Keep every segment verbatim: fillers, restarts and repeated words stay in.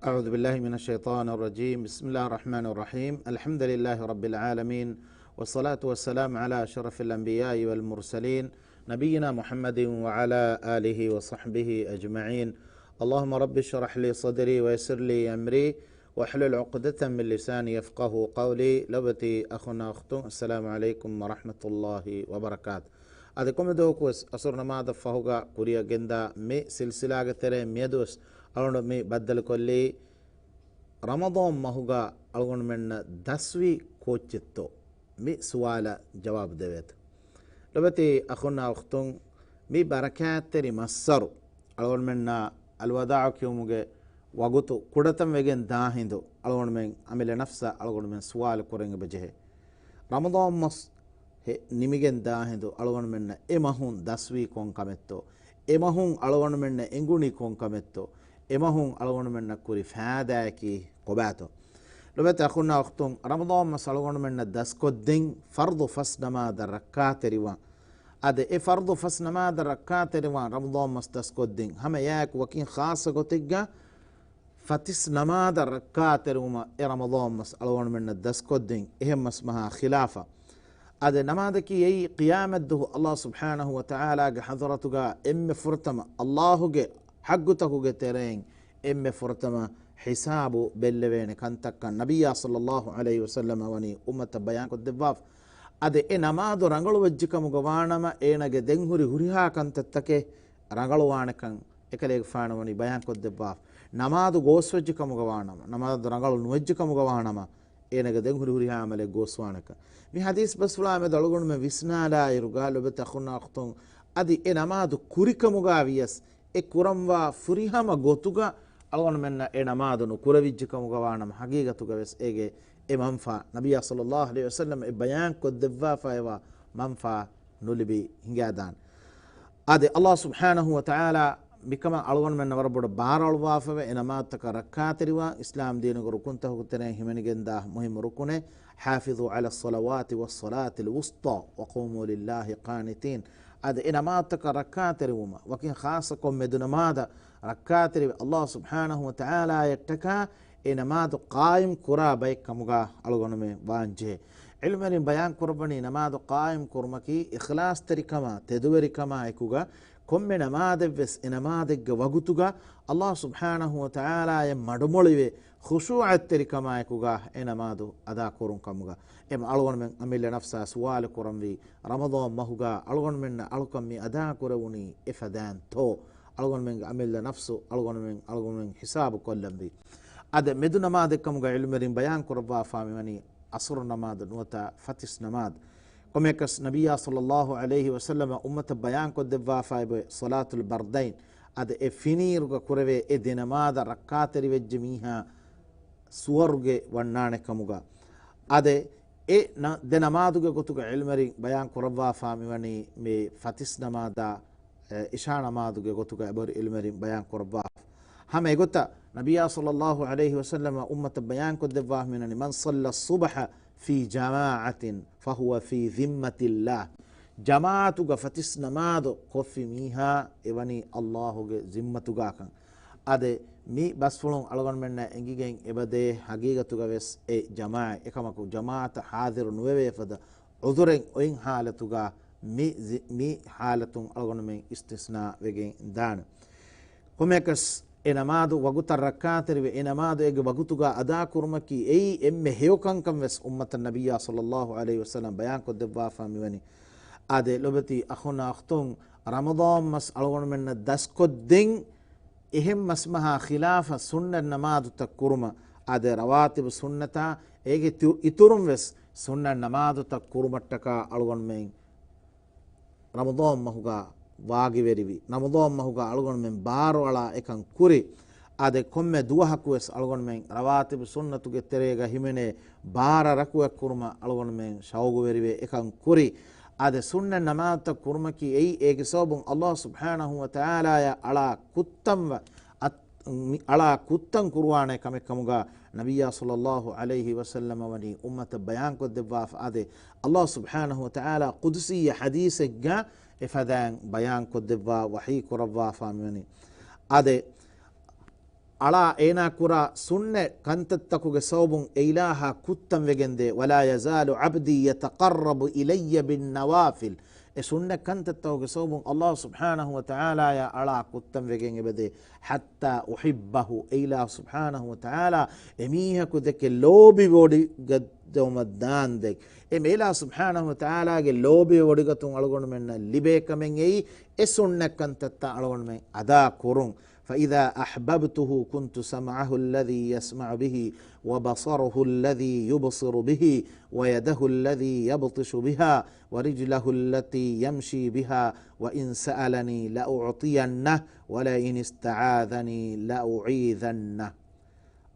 أعوذ بالله من الشيطان الرجيم. بسم الله الرحمن الرحيم. الحمد لله رب العالمين. والصلاة والسلام على أشرف الأنبياء والمرسلين نبينا محمد وعلى آله وصحبه أجمعين. اللهم رب اشرح لي صدري ويسر لي أمري واحلل عقدة من لساني يفقهوا قولي. ލޮބުވެތި އަޚުންނާ އުޚްތުން، އައްސަލާމު ޢަލައިކުމް ވަރަޙްމަތުﷲި ވަބަރަކާތު. އަދި ކޮންމެ ދުވަހަކުވެސް އަސުރު ނަމާދަށް ފަހުގަ ކުރިއަށް ގެންދާ މި ސިލްސިލާގެ ތެރެއިން މިއަދުވެސް އަޅުގަނޑު މި ބައްދަލުކޮށްލީ، ރަމަޟާން މަހުގަ އަޅުގަނޑުމެންނަށް ދަސްވީ ކޯއްޗެއްތޯ؟ މި ސުވާލަށް ޖަވާބު ދެވޭތަ؟ ލޮބުވެތި އަޚުންނާ އުޚްތުން، މި ބަރަކާތްތެރި މައްސަރު އަޅުގަނޑުމެންނަށް އަލްވަދާޢު ކިޔުމުގެ ވަގުތު ކުޑަތަން ވެގެން ދާ ހިނދު، އަޅުގަނޑުމެން އަމިއްލަ ނަފްސަށް އަޅުގަނޑުމެން ސުވާލު ކުރަން އެބަޖެހޭ. ރަމަޟާން މަސް ހެ-، ނިމިގެން ދާ ހިނދު އަޅުގަނޑުމެންނަށް އެ މަހުން ދަސްވީ ކޮން ކަމެއްތޯ؟ އެ މަހުން އަޅުގަނޑުމެންނަށް އެނގުނީ ކޮން ކަމެއްތޯ؟ އެ މަހުން އަޅުގަނޑުމެންނަށް ކުރި ފައިދާއަކީ ކޮބާތޯ؟ ލޮބުވެތި އަޚުންނާ އުޚްތުން، ރަމަޟާން މަސް އަޅުގަނޑުމެންނަށް ދަސްކޮށްދިން ފަރްޟު ފަސް ނަމާދަށް ރައްކާތެރިވާން. އަދި އެ ފަރްޟު ފަސް ނަމާދަށް ރައްކާތެރިވާން ރަމަޟާން މަސް ދަސްކޮށްދިން. ހަމަ އެއާއެކު ވަކިން ޚާއްޞަ ގޮތެއްގަ ފަތިސް ނަމާދަށް ރައްކާތެރިވުމަށް އެ ރަމަޟާން މަސް އަޅުގަނޑުމެންނަށް ދަސްކޮށްދިން. އެހެން މަސް މަހާ ޚިލާފަށް. އަދި ނަމާދަކީ އެއީ ޤިޔާމަތްދުވަހު ﷲ ސުބްޙާނަހޫ ވަތަޢާލާގެ ޙަޟްރަތުގަ އެންމެ ފުރަތަމަ ﷲގެ ޙައްޤުތަކުގެ ތެރެއިން އެންމެ ފުރަތަމަ ޙިސާބު ބެއްލެވޭނެ ކަންތައްކަން ނަބިއްޔާ ޞައްލައްލާހު ޢަލައިހި ވަސައްލަމަ ވަނީ އުއްމަތަށް ބަޔާންކޮށްދެއްވާފަ. އަދި އެ ނަމާދު ރަނގަޅުވެއްޖެކަމުގަ ވާނަމަ، އޭނަގެ ދެންހުރި ހުރިހާ ކަންތައްތަކެއް ރަނގަޅުވާނެކަން އެކަލޭގެފާނު ވަނީ ބަޔާންކޮށްދެއްވާފަ. ނަމާދު ގޯސްވެއްޖެކަމުގަ ވާނަމަ، ނަމާދު ރަނގަޅު ނުވެއްޖެކަމުގަ ވާނަމަ، އޭނަގެ ދެންހުރި ހުރިހާ ޢަމަލެއް ގޯސްވާނެކަން. މި ޙަދީޘް ބަސްފުޅާ މެދު އަޅުގަނޑުމެން ވިސްނާލާއިރުގަ، ލޮބުވެތި އަޚުންނާ އުޚްތުން، އަދި އެ ނަމާދު ކުރިކަމުގަ ވިޔަސް، އެ ކުރަންވާ ފުރިހަމަ ގޮތުގަ އަޅުގަނޑުމެންނަށް އެ ނަމާދު ނުކުރެވިއްޖެކަމުގަ ވާނަމަ، ޙަޤީޤަތުގަވެސް އޭގެ އެ މަންފާ، ނަބިއްޔާ ޞައްލައްލާހު ޢަލައިހި ވަސައްލަމަ އެ ބަޔާންކޮށްދެއްވާފައިވާ މަންފާ ނުލިބި ހިނގާދާނެ. އާދެ، ﷲ ސުބްޙާނަހޫ ވަތަޢާލާ މިކަމަށް އަޅުގަނޑުމެންނަށް ވަރަށް ބޮޑަށް ބާރު އަޅުވާފައިވޭ، އެ ނަމާދުތަކަށް ރައްކާތެރިވާން، އިސްލާމް ދީނުގެ ރުކުންތަކުގެ ތެރެއިން ހިމެނިގެންދާ މުހިއްމު ރުކުނެއް، حافظوا على الصلوات والصلاة الوسطى وقوموا لله قانتين. އާދެ، އެ ނަމާދުތަކަށް ރައްކާތެރިވުމަށް، ވަކިން ޚާއްޞަކޮށް މެދު ނަމާދަށް ރައްކާތެރިވެ، ﷲ ސުބްޙާނަހޫ ވަތަޢާލާއަށްޓަކާ އެ ނަމާދު ޤާއިމް ކުރާ ބައެއް ކަމުގަ އަޅުގަނޑުމެން ވާންޖެހޭ. ޢިލްމުވެރިން ބަޔާން ކުރައްވަނީ، ނަމާދު ޤާއިމް ކުރުމަކީ އިޚްލާޞްތެރިކަމާ، ތެދުވެރިކަމާ އެކުގަ، ކޮންމެ ނަމާދެއްވެސް އެ ނަމާދެއްގެ ވަގުތުގަ ﷲ ސުބްޙާނަހޫ ވަތަޢާލާއަށް މަޑުމޮޅިވެ، ޚުޝޫޢަތްތެރިކަމާއެކުގަ އެ ނަމާދު އަދާކުރުން ކަމުގަ. އެމަ އަޅުގަނޑުމެން އަމިއްލަ ނަފްސާ ސުވާލު ކުރަންވީ، ރަމަޟާން މަހުގަ އަޅުގަނޑުމެންނަށް އަޅުކަން މި އަދާކުރެވުނީ އެފަދައިންތޯ؟ އަޅުގަނޑުމެންގެ އަމިއްލަ ނަފްސު އަޅުގަނޑުމެން، އަޅުގަނޑުމެން ހިސާބު ކޮށްލަންވީ. އަދި މެދު ނަމާދެއްކަމުގަ ޢިލްމުވެރިން ބަޔާން ކުރައްވާފާ މިވަނީ ޢަޞްރު ނަމާދު ނުވަތަ ފަތިސް ނަމާދު. ކޮމެކަސް ނަބިއްޔާ ޞައްލައްލާހު ޢަލައިހި ވަސައްލަމަ އުއްމަތަށް ބަޔާންކޮށްދެއްވާފައި ބޮއެ ޞަލާތުލް ބަރްދައިން. އަދި އެ ފިނީރުގަ ކުރެވޭ އެ ދެ ނަމާދަށް ރައްކާތެރިވެއްޖެ މީހާ ސުވަރުގެ ވަންނާނެ ކަމުގަ. އަދި އެ ނަ-، ދެ ނަމާދުގެ ގޮތުގަ ޢިލްމުވެރިން ބަޔާން ކުރައްވާފާ މިވަނީ މި ފަތިސް ނަމާދާ، އެ، އިޝާ ނަމާދުގެ ގޮތުގަ އެބަހުރި ޢިލްމުވެރިން ބަޔާން ކުރައްވާ. ހަމަ އެގޮތަށް ނަބިއްޔާ ޞައްލައްލާހު ޢަލައިހި ވަސައްލަމަ އުއްމަތަށް ބަޔާންކޮށްދެއްވާ މިވަނީ، من صلى الصبح في جماعة فهو في ذمة الله. ޖަމާޢަތުގަ ފަތިސް ނަމާދު ކޮށްފި މީހާ އެވަނީ ﷲ ގެ ޒިންމަތުގާކަން. އަދި މި ބަސްފުޅުން އަޅުގަނޑުމެންނަށް އެނގިގެން އެބަދޭ ޙަޤީޤަތުގަވެސް އެ ޖަމާޢަތް އެކަމަކު، ޖަމާޢަތަށް ޙާޟިރު ނުވެވޭ ފަދަ ޢުޛުރެއް އޮތް ޙާލަތުގަ މި ޒި-، މި ޙާލަތުން އަޅުގަނޑުމެން އިސްތިސްނާ ވެގެން ދާނެ. ކޮމެކަސް އެ ނަމާދު ވަގުތަށް ރައްކާތެރިވެ، އެ ނަމާދު އޭގެ ވަގުތުގަ އަދާކުރުމަކީ އެއީ އެންމެ ހެޔޮ ކަންކަން ވެސް އުއްމަތަށް ނަބިއްޔާ ޞައްލައްލާހު ޢަލައިހި ވަސައްލަމަ ބަޔާންކޮށްދެއްވާފާ މިވަނީ. އާދެ، ލޮބުވެތި އަޚުންނާ އުޚްތުން، ރަމަޟާން މަސް އަޅުގަނޑުމެންނަށް ދަސްކޮށްދިން، އެހެން މަސްމަހާ ޚިލާފަށް ސުންނަތް ނަމާދުތައް ކުރުމަށް، އާދެ، ރަވާތިބު ސުންނަތާ އޭގެ ތި-، އިތުރުން ވެސް ސުންނަތް ނަމާދުތައް ކުރުމަށްޓަކާ އަޅުގަނޑުމެން ރަމަޟާން މަހުގަ ވާގިވެރިވި. ރަމަޟާން މަހުގަ އަޅުގަނޑުމެން ބާރުއަޅާ އެކަން ކުރި. އާދެ، ކޮންމެ ދުވަހަކުވެސް އަޅުގަނޑުމެން ރަވާތިބު ސުންނަތުގެ ތެރޭގަ ހިމެނޭ ބާރަ ރަކުޢަތް ކުރުމަށް އަޅުގަނޑުމެން ޝައުގުވެރިވެ އެކަން ކުރި. އާދެ، ސުންނަތް ނަމާދުތައް ކުރުމަކީ އެއީ އޭގެ ސަބަބުން ﷲ ސުބްޙާނަހޫ ވަތަޢާލާއަށް އަޅާ ކުއްތަންވެ އަތް-، މި އަޅާ ކުއްތަން ކުރުވާނެ ކަމެއް ކަމުގަ ނަބިއްޔާ ޞައްލައްލާހު ޢަލައިހި ވަސައްލަމަ ވަނީ އުއްމަތަށް ބަޔާންކޮށްދެއްވާފަ. އާދެ، ﷲ ސުބްޙާނަހޫ ވަތަޢާލާ ޤުދުސީ ޙަދީޘެއްގަ އެފަދައިން ބަޔާންކޮށްދެއްވާ ވަޙީ ކުރައްވާފާ މިވަނީ. އާދެ، އަޅާ އޭނާ ކުރާ ސުންނަތް ކަންތައްތަކުގެ ސަބަބުން އެ އިލާހާ ކުއްތަން ވެގެންދޭ. ولا يزال عبدي يتقرب إلي بالنوافل. އެ ސުންނަތް ކަންތައްތަކުގެ ސަބަބުން އަލްލާހު ސުބްޙާނަހު ވަ ތަޢާލާޔާ އަޅާ ކުއްތަން ވެގެން އެބަދޭ. حتى أحبه. އެ އިލާހު ސުބްޙާނަހު ވަ ތަޢާލާ އެމީހަކު ދެކެ ލޯބިވޮޑިގަތުމަށް ދާންދެން. އެ އިލާހު ސުބްޙާނަހު ވަ ތަޢާލާގެ ލޯބިވޮޑިގަތުން އަޅުގަނޑުމެންނަށް ލިބޭ ކަމެއް އެއީ، އެ ސުންނަތް ކަންތައްތައް އަޅުގަނޑުމެން އަދާ ކުރުން. فإذا أحببته كنت سمعه الذي يسمع به، وبصره الذي يبصر به، ويده التي يبطش بها، ورجله التي يمشي بها، وإن سألني لأعطينه، ولئن استعاذني لأعيذنه.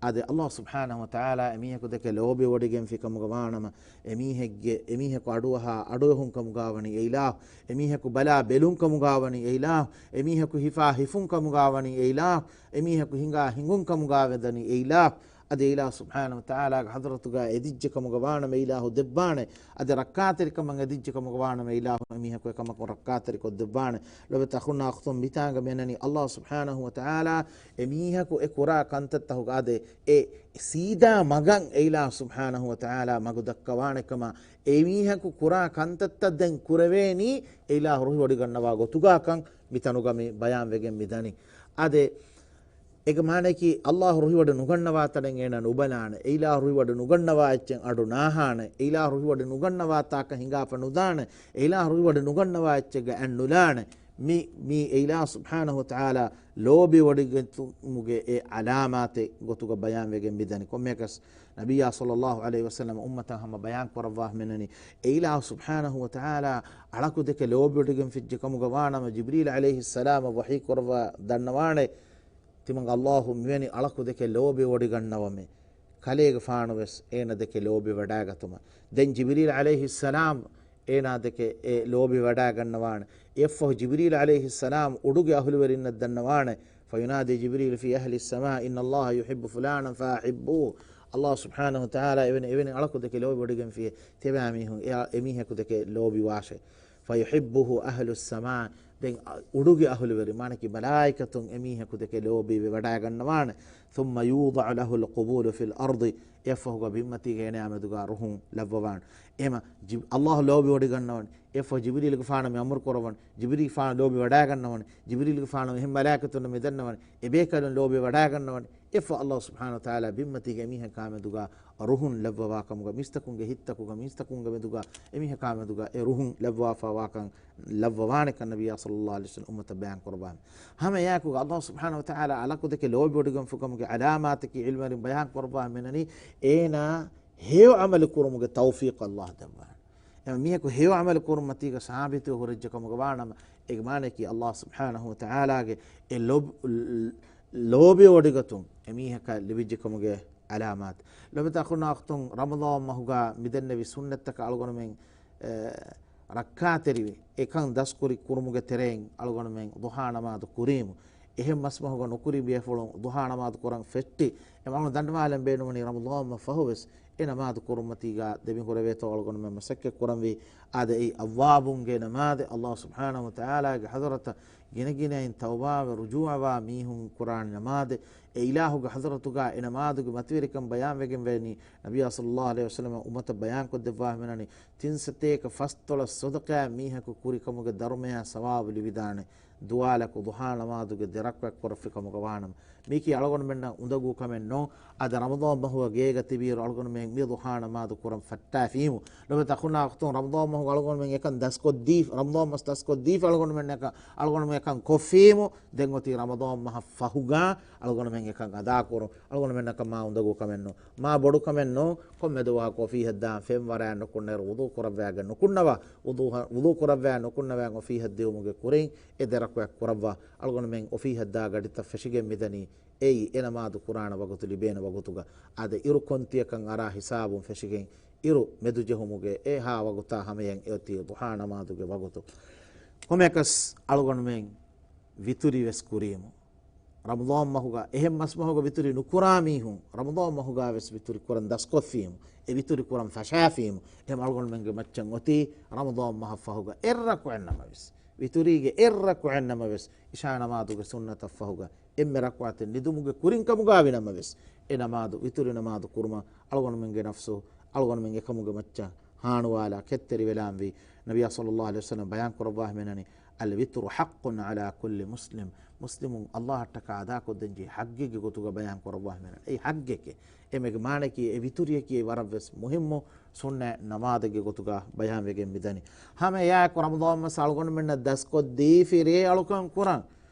އާދެ، އަލްލާހު ސުބްޙާނަހު ވަ ތަޢާލާ އެމީހަކު ދެކެ ލޯބިވޮޑިގެންފި ކަމުގަ ވާނަމަ، އެމީހެއްގެ، އެމީހަކު އަޑުއަހާ އަޑުއެހުން ކަމުގާ ވަނީ އެ އިލާހު، އެމީހަކު ބަލާ ބެލުން ކަމުގާ ވަނީ އެ އިލާހު، އެމީހަކު ހިފާ ހިފުން ކަމުގާ ވަނީ އެ އިލާހު، އެމީހަކު ހިނގާ ހިނގުން ކަމުގާ ވެދަނީ އެ އިލާހު. އަދި އެ އިލާހު ސުބްޙާނަހު ވަ ތަޢާލާގެ ޙަޟްރަތުގާ އެދިއްޖެ ކަމުގަ ވާނަމަ އެ އިލާހު ދެއްވާނެ. އަދި ރައްކާތެރިކަމަށް އެދިއްޖެ ކަމުގަ ވާނަމަ އެ އިލާހު އެމީހަކު އެކަމަކު ރައްކާތެރިކޮށް ދެއްވާނެ. ލޮބެތި އަޚުންނާ އުޚްތުން، މިތާނގަ މިއަންނަނީ އަލްލާހު ސުބްޙާނަހު ވަ ތަޢާލާ އެމީހަކު އެ ކުރާ ކަންތައްތަކުގަ އާދެ، އެ ސީދާ މަގަށް އެ އިލާހު ސުބްޙާނަހު ވަ ތަޢާލާ މަގު ދައްކަވާނެ ކަމަށް، އެމީހަކު ކުރާ ކަންތައްތައް ދެން ކުރެވޭނީ އެ އިލާހު ރުހިވޮޑިގަންނަވާ ގޮތުގާކަން މިތަނުގަ މި ބަޔާން ވެގެން މިދަނީ. އާދެ، އޭގެ މާނަޔަކީ، އަލްލާހު ރުހިވަޑަ ނުގަންނަވާ ތަނެއް އޭނަ ނުބަލާނެ. އެ އިލާހު ރުހިވަޑަ ނުގަންނަވާ އެއްޗެއް އަޑު ނާހާނެ. އެ އިލާހު ރުހިވަޑަ ނުގަންނަވާ ތާކަށް ހިނގާފަ ނުދާނެ. އެ އިލާހު ރުހިވަޑަ ނުގަންނަވާ އެއްޗެއްގަ އަތް ނުލާނެ. މި، މީ އެ އިލާހު ސުބްޙާނަހު ވަ ތަޢާލާ ލޯބިވޮޑިގަތުމުގެ އެ ޢަލާމާތެއް ގޮތުގަ ބަޔާންވެގެން މިދަނީ. ކޮންމެއަކަސް ނަބިއްޔާ ޞައްލައްލާހު ޢަލައިހި ވަސައްލަމަ އުއްމަތަށް ހަމަ ބަޔާން ކުރައްވާ މިނަނީ، އެ އިލާހު ސުބްޙާނަހު ވަ ތަޢާލާ އަޅަކު ދެކެ ލޯބިވޮޑިގެން ފިއްޖެ ކަމުގަ ވާނަމަ، ޖިބްރީލް ޢަލައިހިއްސަލާމަށް ވަޙީ ކުރައްވާ ދަންނަވާނެ. ތިމަން އަލްލާހު މިވެނި އަޅަކު ދެކެ ލޯބިވޮޑިގަންނަވަމޭ. ކަލޭގެފާނު ވެސް އޭނަ ދެކެ ލޯބިވަޑާގަތުމަށް. ދެން ޖިބްރީލް ޢަލައިހިއްސަލާމް އޭނާ ދެކެ އެ ލޯބިވަޑާގަންނަވާނެ. އެއަށްފަހު ޖިބްރީލް ޢަލައިހިއްސަލާމް އުޑުގެ އަހުލުވެރިންނަށް ދަންނަވާނެ. فينادي جبريل في أهل السماء إن الله يحب فلانا فأحبوه. އަލްލާހު ސުބްޙާނަހު ވަ ތަޢާލާ އެވެނި، އެވެނި އަޅަކު ދެކެ ލޯބިވޮޑިގެންފިއޭ. ތިޔަބައިމީހުން އެ، އެމީހަކު ދެކެ ލޯބިވާށޭ. فيحبه أهل السماء. ދެން އުޑުގެ އަހުލުވެރި، މާނަކީ މަލާއިކަތުން އެމީހަކު ދެކެ ލޯބިވެ ވަޑާގަންނަވާނެ. ثم يوضع له القبول في الأرض. އެއަށްފަހުގަ ބިންމަތީގަ އޭނާ މެދުގަ ރުހުން ލައްވަވާނެ. އެހެމަ ޖި-، އަލްލާހު ލޯބިވޮޑިގަންނަވަން. އެއަށްފަހު ޖިބްރީލްގެފާނަށް މި އަމުރު ކުރައްވަން. ޖިބްރީލްގެފާނު ލޯބި ވަޑާގަންނަވަން. ޖިބްރީލްގެފާނު އެހެން މަލާއިކަތުންނަށް މި ދަންނަވަން. އެބޭކަލުން ލޯބި ވަޑާގަންނަވަން. އެއަށްފަހު އަލްލާހު ސުބްޙާނަހު ވަ ތަޢާލާ ބިންމަތީގަ އެމީހަކާ މެދުގަ ރުހުން ލައްވަވާ ކަމުގަ، މީސްތަކުންގެ ހިތްތަކުގަ، މީސްތަކުންގެ މެދުގަ އެމީހަކާ މެދުގަ އެ ރުހުން ލައްވާފަވާކަން ލައްވަވާނެކަން ނަބިއްޔާ ޞައްލައްލާހު ޢަލައިހި ވަސައްލަމަ އުއްމަތަށް ބަޔާން ކުރައްވާ. ހަމަ އެއާއެކުގަ އަލްލާހު ސުބްޙާނަހު ވަ ތަޢާލާ އަޅަކު ދެކެ ލޯބިވޮޑިގެންފިކަމުގެ ޢަލާމާތަކީ ޢިލްމުވެރިން ބަޔާން ކުރައްވާ މިނަނީ، އޭނާ ހެޔޮ ޢަމަލު ކުރުމުގެ ތައުފީޤު އަލްލާހު ދެއްވާނެ. އެ މީހަކު ހެޔޮ ޢަމަލު ކުރުން މަތީގަ ސާބިތުވެ ހުރެއްޖެ ކަމުގަ ވާނަމަ، އޭގެ މާނަޔަކީ އަލްލާހު ސުބްޙާނަހު ވަ ތަޢާލާގެ އެ ލޯބި-، ލޯބިވޮޑިގަތުން އެމީހަކަށް ލިބިއްޖެ ކަމުގެ ޢަލާމާތު. ލޮބެތި އަޚުންނާ އުޚްތުން، ރަމަޟާން މަހުގަ މިދެންނެވި ސުންނަތްތަކަށް އަޅުގަނޑުމެން، އެ، ރައްކާތެރިވެ، އެކަން ދަސްކުރި ކުރުމުގެ ތެރެއިން އަޅުގަނޑުމެން ޟުޙާ ނަމާދު ކުރީމު. އެހެން މަސްމަހުގަ ނުކުރި ބޭފުޅުން ޟުޙާ ނަމާދު ކުރަން ފެއްޓި. އެމަ އަޅުގަނޑު ދަންނަވާލަން ބޭނުންވަނީ ރަމަޟާން މަހު ފަހުވެސް އެ ނަމާދު ކުރުންމަތީގަ ދެމިހުރެވޭތޯ އަޅުގަނޑުމެން މަސައްކަތް ކުރަންވީ. އާދެ، އެއީ އައްވާބުންގެ ނަމާދެއް، އަލްލާހު ސުބްޙާނަހު ވަ ތަޢާލާގެ ޙަޟްރަތަށް ގިނަގިނައިން ތައުބާވެ ރުޖޫޢަވާ މީހުން ކުރާނެ ނަމާދެއް. އެ އިލާހުގެ ޙަޟްރަތުގަ އެ ނަމާދުގެ މަތިވެރިކަން ބަޔާންވެގެން ވަނީ، ނަބިއްޔާ ޞައްލައްލާހު ޢަލައިހި ވަސައްލަމަ އުއްމަތަށް ބަޔާންކޮށްދެއްވާ މިނަނީ، ތިން ސަތޭކަ ފަސްދޮޅަސް ޞަދަޤާތް މީހަކު ކުރި ކަމުގެ ދަރުމަޔާ ސަވާބު ލިބިދާނެ. ދުވާލަކު ޟުޙާ ނަމާދުގެ ދެ ރަކުޢަތް ކުރައްވި ކަމުގަ ވާނަމަ. މީކީ އަޅުގަނޑުމެންނަށް އުނދަގޫ ކަމެއް ނޫން. އަދި ރަމަޟާން މަހުގަ ގޭގަ ތިބިއިރު އަޅުގަނޑުމެން މި ޟުޙާ ނަމާދު ކުރަން ފައްޓާފީމު. ލޮބެތި އަޚުންނާ އުޚްތުން، ރަމަޟާން މަހުގަ އަޅުގަނޑުމެން އެކަން ދަސްކޮށްދީ، ރަމަޟާން މަސް ދަސްކޮށްދީފަ އަޅުގަނޑުމެންނަކަށް، އަޅުގަނޑުމެން އެކަން ކޮށްފީމު. ދެން އޮތީ ރަމަޟާން މަހަށް ފަހުގަ އަޅުގަނޑުމެން އެކަން އަދާކުރުން. އަޅުގަނޑުމެންނަކަށް މާ އުނދަގޫ ކަމެއް ނޫން. މާ ބޮޑު ކަމެއް ނޫން. ކޮންމެ ދުވަހަކު އޮފީހަށް ދާން ފެންވަރާ ނުކުންނައިރު ވުޟޫ ކުރައްވާގެން ނުކުންނަވާ، ވުޟޫ، ވުޟޫ ކުރައްވާ ނުކުންނަވާ އޮފީހަށް ދިއުމުގެ ކުރިން އެ ދެ ރަކުޢަތް ކުރައްވާ. އަޅުގަނޑުމެން އޮފީހަށް ދާ ގަޑިތައް ފެށިގެން މިދަނީ. އެއީ އެ ނަމާދު ކުރާނެ ވަގުތު ލިބޭނެ ވަގުތުގަ. އާދެ، އިރު ކޮންތިޔަކަށް އަރާ ހިސާބުން ފެށިގެން އިރު މެދުޖެހުމުގެ އެހާ ވަގުތާ ހަމަޔަށް އެއޮތީ ޟުޙާ ނަމާދުގެ ވަގުތު. ކޮންމެއަކަސް އަޅުގަނޑުމެން ވިތުރި ވެސް ކުރީމު. ރަމަޟާން މަހުގަ އެހެން މަސްމަހުގަ ވިތުރި ނުކުރާ މީހުން ރަމަޟާން މަހުގަ ވެސް ވިތުރި ކުރަން ދަސްކޮށްފީމު. އެ ވިތުރި ކުރަން ފަށާފީމު. އެހެން އަޅުގަނޑުމެންގެ މައްޗަށް އޮތީ ރަމަޟާން މަހަށް ފަހުގަ އެއް ރަކުޢަތް ނަމަވެސް. ވިތުރީގެ އެއް ރަކުޢަތް ނަމަވެސް، އިޝާ ނަމާދުގެ ސުންނަތަށްފަހުގަ އެންމެ ރަކުޢަތެއް ނިދުމުގެ ކުރިން ކަމުގަ ވި ނަމަވެސް، އެ ނަމާދު، ވިތުރި ނަމާދު ކުރުމަށް އަޅުގަނޑުމެންގެ ނަފްސު އަޅުގަނޑުމެން އެކަމުގެ މައްޗަށް ހާނުވާލާ ކެތްތެރިވެލާންވީ. ނަބިއްޔާ ޞައްލައްލާހު ޢަލައިހި ވަސައްލަމަ ބަޔާން ކުރައްވާ ހިމެނަނީ، "الوتر حق على كل مسلم." މުސްލިމުން ﷲ އަށްޓަކާ އަދާކޮށްދޭންޖެހޭ ޙައްޤެއްގެ ގޮތުގަ ބަޔާން ކުރައްވާ ހިމެނަނީ. އެއީ ޙައްޤެކޭ. އެމެގެ މާނައަކީ އެ ވިތުރިއަކީ އެ ވަރަށްވެސް މުހިއްމު ސުންނަތް ނަމާދެއްގެ ގޮތުގަ ބަޔާންވެގެން މިދަނީ. ހަމަ އެއާއެކު ރަމަޟާން މަސް އަޅުގަނޑުމެންނަށް ދަސްކޮށްދީފި ރޭ އަޅުކަން ކުރަން.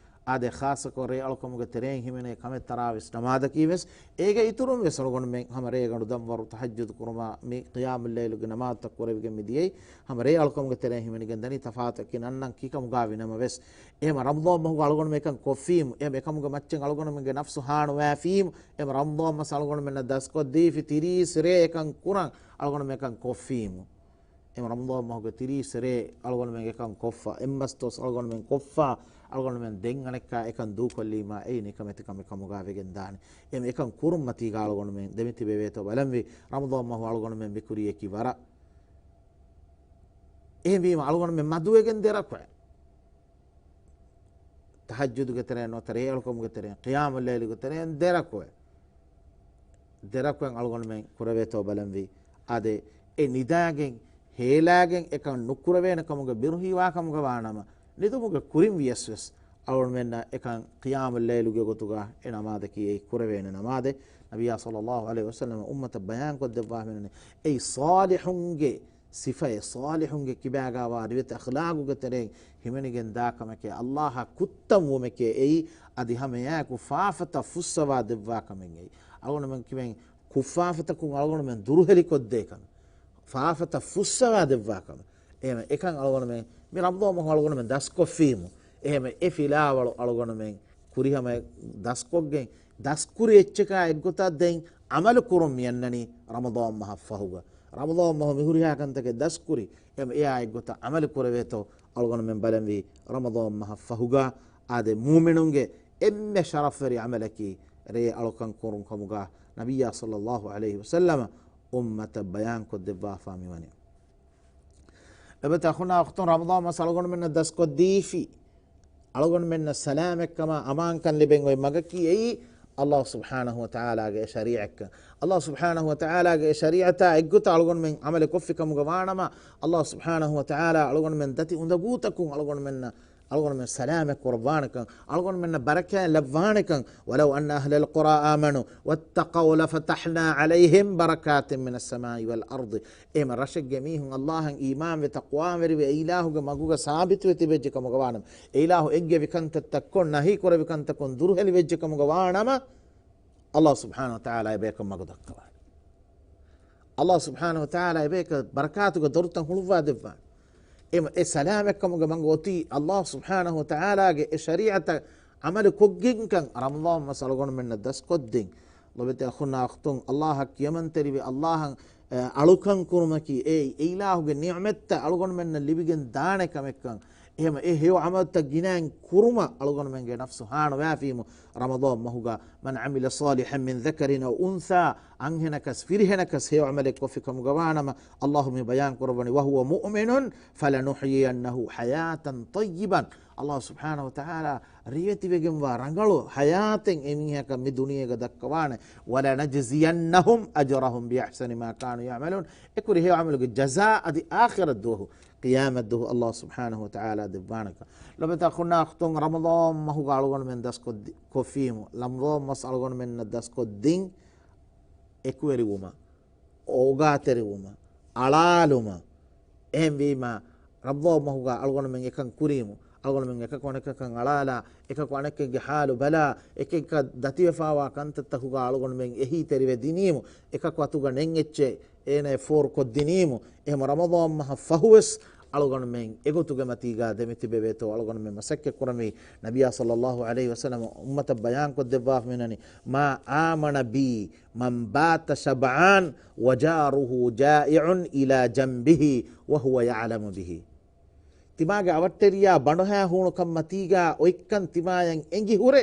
އާދެ، ޚާއްޞަކޮށް ރޭ އަޅުކަމުގެ ތެރެއިން ހިމެނޭ ކަމެއް ތަރާވީސް ނަމާދަކީ ވެސް، އޭގެ އިތުރުން ވެސް އަޅުގަނޑުމެން ހަމަ ރޭގަނޑު ދަންވަރު ތަހައްޖުދު ކުރުމާ، މި ޤިޔާމުއްލައިލުގެ ނަމާދުތައް ކުރެވިގެން މި ދިޔައީ، ހަމަ ރޭ އަޅުކަމުގެ ތެރެއިން ހިމެނިގެން ދަނީ ތަފާތަކީ ނަންނަން ކިކަމުގަ ވި ނަމަވެސް، އެހެމަ ރަމަޟާން މަހުގަ އަޅުގަނޑުމެން އެކަން ކޮށްފީމު، އެހެމަ އެކަމުގެ މައްޗަށް އަޅުގަނޑުމެންގެ ނަފްސު ހާނުވާފީމު، އެހެމަ ރަމަޟާން މަސް އަޅުގަނޑުމެންނަށް ދަސްކޮށްދީފި ތިރީސް ރޭ އެކަން ކުރަން އަޅުގަނޑުމެން އެކަން ކޮށްފީމު. އެމަ ރަމަޟާން މަހުގެ ތިރީސް ރޭ އަޅުގަނޑުމެން އެކަން ކޮށްފަ، އެއްމަސް ދުވަސް އަޅުގަނޑުމެން ކޮށްފަ، އަޅުގަނޑުމެން ދެން އަނެއްކާ އެކަން ދޫކޮށްލީމާ، އެއީ ނިކަމެތި ކަމެއް ކަމުގަ ވެގެން ދާނެ. އެމަ އެކަން ކުރުންމަތީގަ އަޅުގަނޑުމެން ދެމިތިބެވޭތޯ ބަލަންވީ، ރަމަޟާން މަހު އަޅުގަނޑުމެން މިކުރީއަކީ ވަރަށް. އެހެންވީމަ އަޅުގަނޑުމެން މަދުވެގެން ދެ ރަކުޢަތް ތަހައްޖުދުގެ ތެރެއިން ނުވަތަ ރޭ އަޅުކަމުގެ ތެރެއިން، ޤިޔާމުއްލައިލުގެ ތެރެއިން ދެ ރަކުޢަތް، ދެ ރަކުޢަތް އަޅުގަނޑުމެން ކުރެވޭތޯ ބަލަންވީ. އާދެ، އެ ނިދާގެން ހޭލާގެން އެކަން ނުކުރެވޭނެ ކަމުގެ ބިރުހީވާ ކަމުގަ ވާނަމަ، ނިދުމުގެ ކުރިން ވިޔަސް ވެސް އަޅުގަނޑުމެންނަށް އެކަން ޤިޔާމުއްލައިލުގެ ގޮތުގަ އެ ނަމާދަކީ އެއީ ކުރެވޭނެ ނަމާދެއް. ނަބިއްޔާ ޞައްލައްލާހު ޢަލައިހި ވަސައްލަމަ އުއްމަތަށް ބަޔާންކޮށްދެއްވާ ހިމެނެނީ، އެއީ ޞާލިޙުންގެ ސިފައެއް، ޞާލިޙުންގެ ކިބާގާވާ ރިވެތި އަޚްލާގުގެ ތެރެއިން ހިމެނިގެން ދާ ކަމެކޭ، ﷲ އަށް ކުއްތަން ވުމެކޭ އެއީ. އަދި ހަމައެއާއެކު ފާފަތައް ފުއްސަވާ ދެއްވާ ކަމެއް އެއީ. އަޅުގަނޑުމެން ކިބެން ކުށްފާފަތަކުން އަޅުގަނޑުމެން ދުރުހެލިކޮށްދޭ ކަމެއް، ފާފަތައް ފުއްސަވާ ދެއްވާ ކަމެއް. އެހެން އެކަން އަޅުގަނޑުމެން މި ރަމަޟާން މަހު އަޅުގަނޑުމެން ދަސްކޮށްފީމު. އެހެން އެ ފިލާވަޅު އަޅުގަނޑުމެން ކުރިހަމަ ދަސްކޮށްގެން، ދަސްކުރި އެއްޗަކާ އެއްގޮތަށް ދެން ޢަމަލު ކުރުން މިއަންނަނީ ރަމަޟާން މަހަށް ފަހުގަ. ރަމަޟާން މަހު މި ހުރިހާ ކަންތަކެއް ދަސްކުރި، އެމަ އެއާ އެއްގޮތަށް ޢަމަލު ކުރެވޭތޯ އަޅުގަނޑުމެން ބަލަންވީ ރަމަޟާން މަހަށް ފަހުގަ. އާދެ، މުއުމިނުންގެ އެންމެ ޝަރަފްވެރި ޢަމަލަކީ ރޭ އަޅުކަން ކުރުން ކަމުގަ ނަބިއްޔާ ޞައްލައްލާހު ޢަލައިހި ވަސައްލަމަ އުއްމަތަށް ބަޔާންކޮށްދެއްވާފާ މިވަނީ. އެބަތަ އަޚުންނާ އުޚްތުން، ރަމަޟާން މަސް އަޅުގަނޑުމެންނަށް ދަސްކޮށްދީފި، އަޅުގަނޑުމެންނަށް ސަލާމަތްކަމާ އަމާންކަން ލިބެން އޮތް މަގަކީ އެއީ ﷲ ސުބްޙާނަހު ވަތަޢާލާގެ ޝަރީޢަތްކަން. ﷲ ސުބްޙާނަހު ވަތަޢާލާގެ ޝަރީޢަތާ އެއްގޮތަށް އަޅުގަނޑުމެން ޢަމަލު ކޮށްފި ކަމުގަ ވާނަމަ، ﷲ ސުބްޙާނަހު ވަތަޢާލާ އަޅުގަނޑުމެން ދަތި އުނދަގޫތަކުން އަޅުގަނޑުމެންނަށް އަޅުގަނޑުމެން ސަލާމަތް ކުރައްވާނެކަން، އަޅުގަނޑުމެންނަށް ބަރަކާތް ލައްވާނެކަން، وَلَوْ أَنَّ أَهْلَ الْقُرَىٰ آمَنُوا وَاتَّقَوْا لَفَتَحْنَا عَلَيْهِمْ بَرَكَاتٍ مِّنَ السَّمَاءِ وَالْأَرْضِ. އެހެމަ ރަށެއްގެ މީހުން ﷲ އަށް އީމާންވެ ތަޤްވާވެރިވެ އެ އިލާހުގެ މަގުގަ ސާބިތުވެ ތިބެއްޖެ ކަމުގަ ވާނަމަ، އެ އިލާހު އެއްގެވި ކަންތައްތައް ކޮށް ނަހީ ކުރެވި ކަންތައްކުން ދުރުހެލިވެއްޖެ ކަމުގަ ވާނަމަ، ﷲ ސުބްޙާނަހު ވަތަޢާލާ އެބަޔަކަށް މަގު ދައްކަވާނެ. ﷲ ސުބްޙާނަހު ވަތަޢާލާ އެބަޔަކަށް ބަރަކާތުގެ ދޮރުތައް ހުޅުއްވާ ދެއްވާނެ. އެ، އެ ސަލާމަތްކަމުގެ މަގު އޮތީ ﷲ ސުބްޙާނަހު ވަތަޢާލާގެ އެ ޝަރީޢަތަށް ޢަމަލު ކޮށްގެންކަން ރަމަޟާން މަސް އަޅުގަނޑުމެންނަށް ދަސްކޮށްދިން. ލޮބެތި އަޚުންނާ އުޚްތުން، ﷲ އަށް ކިޔަމަންތެރިވެ، ﷲ އަށް، އެ، އަޅުކަން ކުރުމަކީ އެ، އެ އިލާހުގެ ނިޢުމަތްތައް އަޅުގަނޑުމެންނަށް ލިބިގެން ދާނެ ކަމެއްކަން. އެހެމަ އެ ހެޔޮ ޢަމަލުތައް ގިނައިން ކުރުމަށް އަޅުގަނޑުމެންގެ ނަފްސު ހާނުވާފީމު ރަމަޟާން މަހުގަ، مَنْ عَمِلَ صَالِحًا مِّن ذَكَرٍ أَوْ أُنْثَىٰ، އަންހެނަކަސް ފިރިހެނަކަސް ހެޔޮ ޢަމަލެއް ކޮށްފި ކަމުގަ ވާނަމަ، ﷲ މި ބަޔާން ކުރައްވަނީ، وَهُوَ مُؤْمِنٌ فَلَنُحْيِيَنَّهُ حَيَاةً طَيِّبَةً. ﷲ ސުބްޙާނަހު ވަތަޢާލާ ރިވެތިވެގެންވާ ރަނގަޅު ޙަޔާތެއް އެމީހަކަށް މި ދުނިޔޭގަ ދައްކަވާނެ. وَلَنَجْزِيَنَّهُمْ أَجْرَهُمْ بِأَحْسَنِ مَا كَانُوا يَعْمَلُونَ. އެކުރި ހެޔޮ ޢަމަލުގެ ޖަޒާ އަދި އާޚިރަތް ދުވަހު ޤިޔާމަތް ދުވަހު ﷲ ސުބްޙާނަހު ވަތަޢާލާ ދެއްވާނެކަން. ލޮބެތި އަޚުންނާ އުޚްތުން، ރަމަޟާން މަހުގަ އަޅުގަނޑުމެން ދަސްކޮށްދި-، ކޮށްފީމު، ރަމަޟާން މަސް އަޅުގަނޑުމެންނަށް ދަސްކޮށްދިން، އެކުވެރިވުމަށް، އޯގާތެރިވުމަށް، އަޅާލުމަށް. އެހެންވީމަ، ރަމަޟާން މަހުގަ އަޅުގަނޑުމެން އެކަން ކުރީމު، އަޅުގަނޑުމެން އެކަކު އަނެކަކަށް އަޅާލާ، އެކަކު އަނެކެއްގެ ޙާލު ބަލާ، އެކެއްކަށް ދަތިވެފާވާ ކަންތައްތަކުގަ އަޅުގަނޑުމެން އެހީތެރިވެ ދިނީމު، އެކަކު އަތުގަ ނެތް އެއްޗެއް އޭނައަށް ފޯރުކޮށްދިނީމު، އެހެމަ ރަމަޟާން މަހަށް ފަހުވެސް އަޅުގަނޑުމެން އެގޮތުގެ މަތީގަ ދެމިތިބެވޭތޯ އަޅުގަނޑުމެން މަސައްކަތް ކުރަންވީ. ނަބިއްޔާ ޞައްލައްލާހު ޢަލައިހި ވަސައްލަމަ އުއްމަތަށް ބަޔާންކޮށްދެއްވާފަ މިނަނީ، مَا آمَنَ بِي مَنْ بَاتَ شَبْعَانَ وَجَارُهُ جَائِعٌ إِلَىٰ جَنْبِهِ وَهُوَ يَعْلَمُ بِهِ. ތިމާގެ އަވަށްޓެރިޔާ ބަނޑުހައި ހޫނުކަންމަތީގަ އޮތްކަން ތިމާޔަށް އެނގިހުރެ،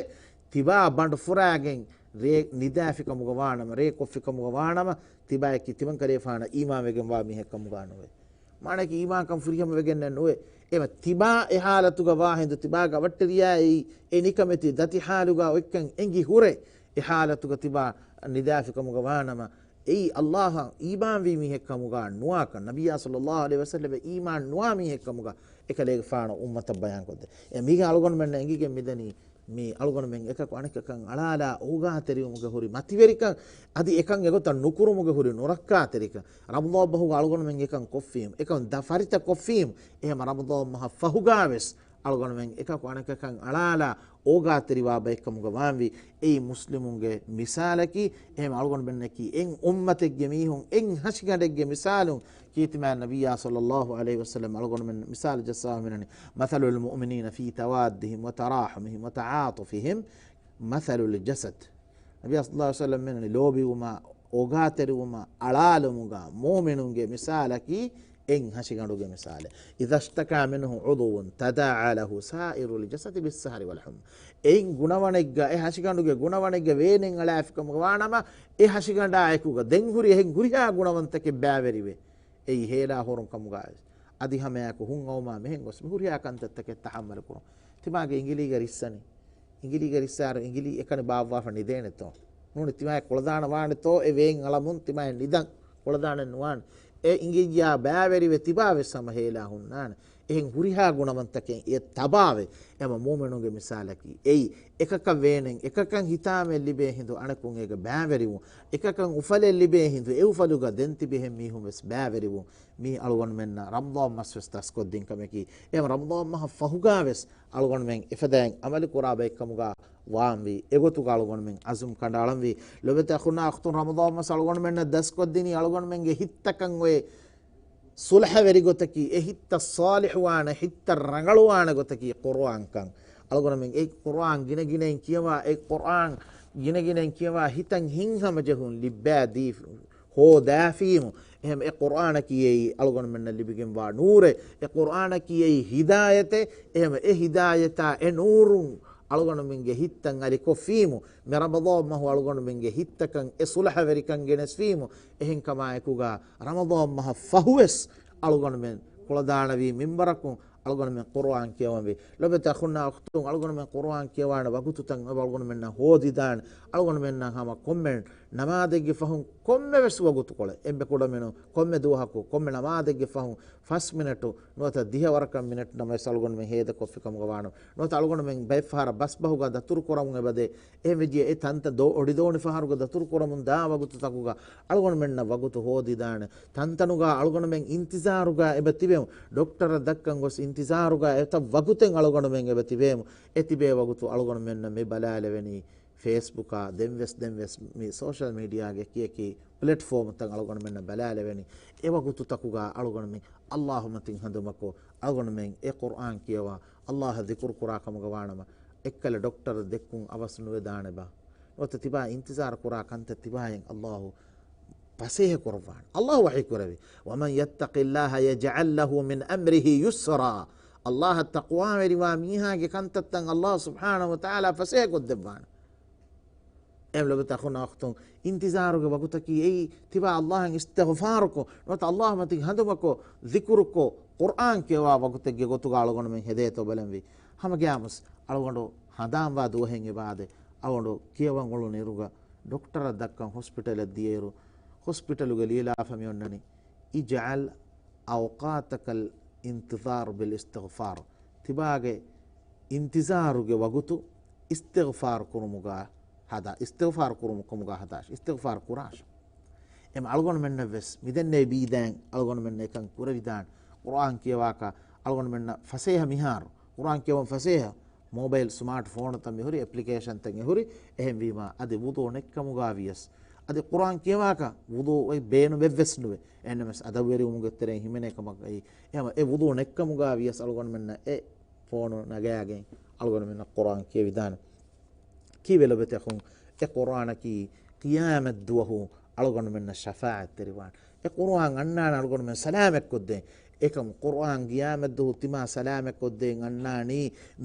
ތިބާ ބަނޑު ފުރާގެން ރޭ ނިދާފިކަމުގަ ވާނަމަ، ރޭ ކޮށްފިކަމުގަ ވާނަމަ، ތިބާޔަކީ ތިމަންކަލޭފާނަށް އީމާންވެގެންވާ މީހެއްކަމުގަ ނުވޭ. މާނައަކީ އީމާންކަން ފުރިހަމަ ވެގެންނެއް ނުވޭ. އެމަ ތިބާ އެ ހާލަތުގަ ވާ ހިނދު ތިބާގެ އަވަށްޓެރިޔާ އެއީ އެ ނިކަމެތި ދަތި ހާލުގަ އޮތްކަން އެނގި ހުރެ، އެ ހާލަތުގަ ތިބާ ނިދާފިކަމުގަ ވާނަމަ، އެއީ އައްލާހަށް އީމާންވީ މީހެއްކަމުގަ ނުވާކަން، ނަބިއްޔާ ޞައްލައްލާހު ޢަލައިހި ވަސައްލަމަށް އީމާން ނުވާ މީހެއްކަމުގަ އެކަލޭގެފާނު އުއްމަތަށް ބަޔާންކޮށްދޭ. އެ މީގެ އަޅުގަނޑުމެންނަށް އެނގިގެން މިދަނީ، މި އަޅުގަނޑުމެން އެކަކު އަނެކަކަށް އަޅާލާ އޯގާތެރިވުމުގެ ހުރި މަތިވެރިކަން، އަދި އެކަން އެގޮތަށް ނުކުރުމުގެ ހުރި ނުރައްކާތެރިކަން. ރަމަޟާން މަހުގަ އަޅުގަނޑުމެން އެކަން ކޮށްފީމު، އެކަން ދަ ފަރިތަ ކޮށްފީމު، އެހެމަ ރަމަޟާން މަހަށް ފަހުގާވެސް އަޅުގަނޑުމެން އެކަކު އަނެކަކަށް އަޅާލާ އޯގާތެރިވާ ބައެއްކަމުގަ ވާންވީ. އެއީ މުސްލިމުންގެ މިސާލަކީ، އެހެމަ އަޅުގަނޑުމެންނަކީ އެއް އުއްމަތެއްގެ މީހުން، އެއް ހަށިގަނޑެއްގެ މިސާލުން. ކީރިތިމާ ނަބިއްޔާ ޞައްލައްލާހު ޢަލައިހި ވަސައްލަމަ އަޅުގަނޑުމެން މިސާލު ޖައްސާފަ މިނަނީ، مَثَلُ الْمُؤْمِنِينَ فِي تَوَادِّهِمْ وَتَرَاحُمِهِمْ وَتَعَاطُفِهِمْ مَثَلُ الْجَسَدِ. ނަބިއްޔާ ޞައްލައްލާހު ޢަލައިހި ވަސައްލަމަ މިނަނީ، ލޯބިވުމާ، އޯގާތެރިވުމާ، އަޅާލުމުގާ މުއުމިނުންގެ މިސާލަކީ އެއް ހަށިގަނޑުގެ މިސާލެއް. إِذَا اشْتَكَىٰ مِنْهُ عُضْوٌ تَدَاعَىٰ لَهُ سَائِرُ الْجَسَدِ بِالسَّهَرِ وَالْحُمَّىٰ. އެއިން ގުނަވަނެއްގަ، އެ ހަށިގަނޑުގެ ގުނަވަނެއްގަ ވޭނެއް އަޅާފިކަމުގަ ވާނަމަ، އެ ހަށިގަނޑާ އެކުގަ ދެން ހުރި އެހެން ހުރިހާ ގުނަވަންތަކެއް ބައިވެރިވޭ. އެއީ ހޭލާ ހޮރުން ކަމުގައި ވެސް. އަދި ހަމައެއާއެކު ހުން އައުމާ މިހެން ގޮސް މި ހުރިހާ ކަންތައްތަކެއް ތަޙައްމަލު ކުރުން. ތިމާގެ އިނގިލީގަ ރިއްސަނީ. އިނގިލީގަ ރިއްސާއިރު އިނގިލީ އެކަނި ބާއްވާފަ ނިދޭނެތޯ؟ ނޫނީ ތިމާއަށް ކުޅަދާނަ ވާނެތޯ އެ ވޭން އަޅަމުން ތިމާއަށް ނިދަން ކުޅަދާނެއް ނުވާނެ. އެ އިނގިއްޔާ ބައިވެރިވެ ތިބާ ވެސް ހަމަ ހޭލާ ހުންނާނެ. އެހެން ހުރިހާ ގުނަވަންތަކެއް އެ ތަބާވެ. އެމަ މުއުމިނުންގެ މިސާލަކީ އެއީ، އެކަކަށް ވޭނެން، އެކަކަށް ހިތާމައެއް ލިބޭ ހިނދު އަނެކުން އޭގެ ބައިވެރިވުން، އެކަކަށް އުފަލެއް ލިބޭ ހިނދު އެ އުފަލުގަ ދެން ތިބި އެހެން މީހުން ވެސް ބައިވެރިވުން. މީ އަޅުގަނޑުމެންނަށް ރަމަޟާން މަސް ވެސް ދަސްކޮށްދިން ކަމަކީ. އެހެން ރަމަޟާން މަހަށް ފަހުގާ ވެސް އަޅުގަނޑުމެން އެފަދައިން އަމަލު ކުރާ ބައެއްކަމުގަ ވާންވީ. އެގޮތުގަ އަޅުގަނޑުމެން އަޒުމް ކަނޑައަޅަންވީ. ލޮބެތި އަޚުންނާ އުޚްތުން، ރަމަޟާން މަސް އަޅުގަނޑުމެންނަށް ދަސްކޮށްދިނީ އަޅުގަނޑުމެންގެ ހިތްތަކަށް އޮތް ސުލްހަވެރި ގޮތަކީ، އެ ހިތްތައް ޞާލިޙުވާނެ، ހިތްތައް ރަނގަޅުވާނެ ގޮތަކީ ޤުރުއާންކަން. އަޅުގަނޑުމެން އެ ޤުރުއާން ގިނަގިނައިން ކިޔަވާ، އެ ޤުރުއާން ގިނަގިނައިން ކިޔަވާ ހިތަށް ހިތްހަމަޖެހުން ލިއްބާދީ ހޯދާފީމު. އެހެން އެ ޤުރުއާނަކީ އެއީ އަޅުގަނޑުމެންނަށް ލިބިގެންވާ ނޫރެއް. އެ ޤުރުއާނަކީ އެއީ ހިދާޔަތެއް. އެހެން އެ ހިދާޔަތާ އެ ނޫރުން އަޅުގަނޑުމެންގެ ހިތްތައް އަލިކޮށްފީމު. މި ރަމަޟާން މަހު އަޅުގަނޑުމެންގެ ހިތްތަކަށް އެ ޞުލްޙަވެރިކަން ގެނެސްފީމު. އެހެންކަމާއެކުގަ ރަމަޟާން މަހަށް ފަހުވެސް އަޅުގަނޑުމެން ކުޅަދާނަވީ މިންބަރަކުން އަޅުގަނޑުމެން ޤުރުއާން ކިޔަވަންވީ. ލޮބެތި އަޚުންނާ އުޚްތުން، އަޅުގަނޑުމެން ޤުރުއާން ކިޔަވާނެ ވަގުތުތައް އަޅުގަނޑުމެންނަށް ހޯދިދާނެ. އަޅުގަނޑުމެންނަށް ހަމަ ކޮންމެ ނަމާދެއްގެ ފަހުން ކޮންމެވެސް ވަގުތުކޮޅެއް، އެންމެ ކުޑަމިނު ކޮންމެ ދުވަހަކު ކޮންމެ ނަމާދެއްގެ ފަހުން ފަސް މިނެޓު ނުވަތަ ދިހަ ވަރަކަށް މިނެޓު ނަމަވެސް އަޅުގަނޑުމެން ހޭދަކޮށްފި ކަމުގަ ވާނަމަ، ނުވަތަ އަޅުގަނޑުމެން ބައެއް ފަހަރަށް ބަސްބަހުގަ ދަތުރު ކުރަމުން އެބަދޭ. އެހެން ވެއްޖެ އެ ތަންތަން ދޯ އޮޑިދޯނި ފަހަރުގަ ދަތުރު ކުރަމުން ދާ ވަގުތުތަކުގަ އަޅުގަނޑުމެންނަށް ވަގުތު ހޯދިދާނެ. ތަންތަނުގަ އަޅުގަނޑުމެން އިންތިޒާރުގަ އެބަ ތިބެމު. ޑޮކްޓަރަށް ދައްކަން ގޮސް އިންތިޒާރުގަ އެތައް ވަގުތެއް އަޅުގަނޑުމެން އެބަ ތިބޭމު. އެ ތިބޭ ވަގުތު އަޅުގަނޑުމެންނަށް މި ބަލާލެވެނީ ފޭސްބުކާ، ދެންވެސް، ދެންވެސް މި ސޯޝަލް މީޑިއާގެ ކިޔަކީ ޕްލެޓްފޯމުތައް އަޅުގަނޑުމެންނަށް ބަލާލެވެނީ. އެ ވަގުތުތަކުގަ އަޅުގަނޑުމެން އައްލާހު މަތިން ހަނދުމަކޮށް، އަޅުގަނޑުމެން އެ ޤުރްއާން ކިޔަވާ، އައްލާހަށް ޛިކުރު ކުރާ ކަމުގަ ވާނަމަ، އެއްކަލަ ޑޮކްޓަރަށް ދެއްކުން އަވަސް ނުވެދާނެބާ؟ ނުވަތަ ތިބާ އިންތިޒާރު ކުރާ ކަންތައް ތިބާއިން އައްލާހު ފަސޭހަ ކުރައްވާނެ. އައްލާހު ވަޙީ ކުރެއްވި، وَمَن يَتَّقِ اللَّهَ يَجْعَل لَّهُ مِنْ أَمْرِهِ يُسْرًا. އައްލާހަށް ތަޤްވާވެރިވާ މީހާގެ ކަންތައްތައް އައްލާހު ސުބްޙާނަހު ވަތަޢާލާ ފަސޭހަ ކޮށްދެއްވާނެ. އެހެން ލޮބުވެތި އަޚުންނާ އުޚްތުން، އިންތިޒާރުގެ ވަގުތަކީ އެއީ ތިބާ އައްލާހަށް އިސްތިޣްފާރުކޮށް، ނުވަތަ އައްލާހު މަތިން ހަނދުމަކޮށް، ޛިކުރުކޮށް، ޤުރްއާން ކިޔަވާ ވަގުތެއްގެ ގޮތުގަ އަޅުގަނޑުމެން ހެދޭތޯ ބަލަންވީ. ހަމަގައިމުސް އަޅުގަނޑު ހަނދާންވާ ދުވަހެއް އެބައާދޭ. އަޅުގަނޑު ކިޔަވަން އުޅުނު އިރުގަ ޑޮކްޓަރަށް ދައްކަން ހޮސްޕިޓަލަށް ދިޔައިރު، ހޮސްޕިޓަލުގަ ލިޔެލާފަ މި އޮންނަނީ، اجعل أوقاتك الانتظار بالاستغفار. ތިބާގެ އިންތިޒާރުގެ ވަގުތު އިސްތިޣްފާރު ކުރުމުގަ ހަދާ، އިސްތިޣްފާރު ކުރުމު ކަމުގަ ހަދާށި، އިސްތިޣްފާރު ކުރާށި. އެމަ އަޅުގަނޑުމެންނަށް ވެސް މިދެންނެވި ބީދައިން އަޅުގަނޑުމެންނަށް އެކަން ކުރެވިދާނެ. ޤުރްއާން ކިޔަވާކަށް އަޅުގަނޑުމެންނަށް ފަސޭހަ މިހާރު، ޤުރްއާން ކިޔަވަން ފަސޭހަ، މޯބައިލް ސްމާޓް ފޯނުތައް މިހުރި، އެޕްލިކޭޝަންތައް އެހުރި، އެހެންވީމާ އަދި ވުޟޫ ނެއްކަމުގަ ވިޔަސް، އަދި ޤުރްއާން ކިޔަވާކަށް ވުޟޫ އޮތް ބޭނުމެއްވެސް ނުވޭ. އެހެންނަމަވެސް އަދަބުވެރިވުމުގެ ތެރެއިން ހިމެނޭ ކަމަކަށް އެ، އެ ވުޟޫ ނެއްކަމުގަ ވިޔަސް އަޅުގަނޑުމެންނަށް އެ ފޯނު ނަގާގެން އަޅުގަނޑުމެންނަށް ޤުރްއާން ކިޔެވިދާނެ. ކީއްވެ ލޮބެތި އަޚުން؟ އެ ޤުރްއާނަކީ ޤިޔާމަތް ދުވަހު އަޅުގަނޑުމެންނަށް ޝަފާޢަތްތެރިވާނެ. އެ ޤުރްއާން އަންނާނެ އަޅުގަނޑުމެން ސަލާމަތްކޮށްދޭން. އެކަމު ޤުރްއާން ޤިޔާމަތްދުވަހު ތިމާ ސަލާމަތްކޮށްދޭން އަންނާނީ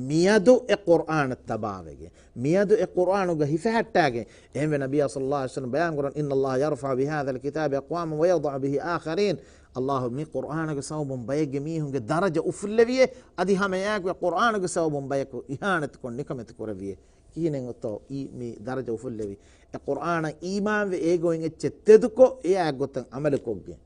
މިއަދު އެ ޤުރްއާނަށް ތަބާވެގެން، މިއަދު އެ ޤުރްއާނުގަ ހިފެހައްޓާގެން. އެހެންވެ، ނަބިއްޔާ ޞައްލައްލާހު ޢަލައިހި ވަސައްލަމް ބަޔާންކުރަން، "إن الله يرفع بهذا الكتاب أقواما ويضع به آخرين." ﷲ މި ޤުރްއާނުގެ ސަބަބުން ބައެއްގެ މީހުންގެ ދަރަޖަ އުފުއްލެވިއޭ، އަދި ހަމައެއާއެކު އެ ޤުރްއާނުގެ ސަބަބުން ބަޔަކު އިހާނެތިކޮށް ނިކަމެތި ކުރެވިއޭ. ކިހިނެއްތޯ އީ މި ދަރަޖަ އުފުއްލެވި؟ އެ ޤުރްއާނަށް އީމާންވެ އޭގޮތް އެއްޗެއް ތެދުކޮށް، އެއާ އެއްގޮތަށް ޢަމަލުކޮށްގެން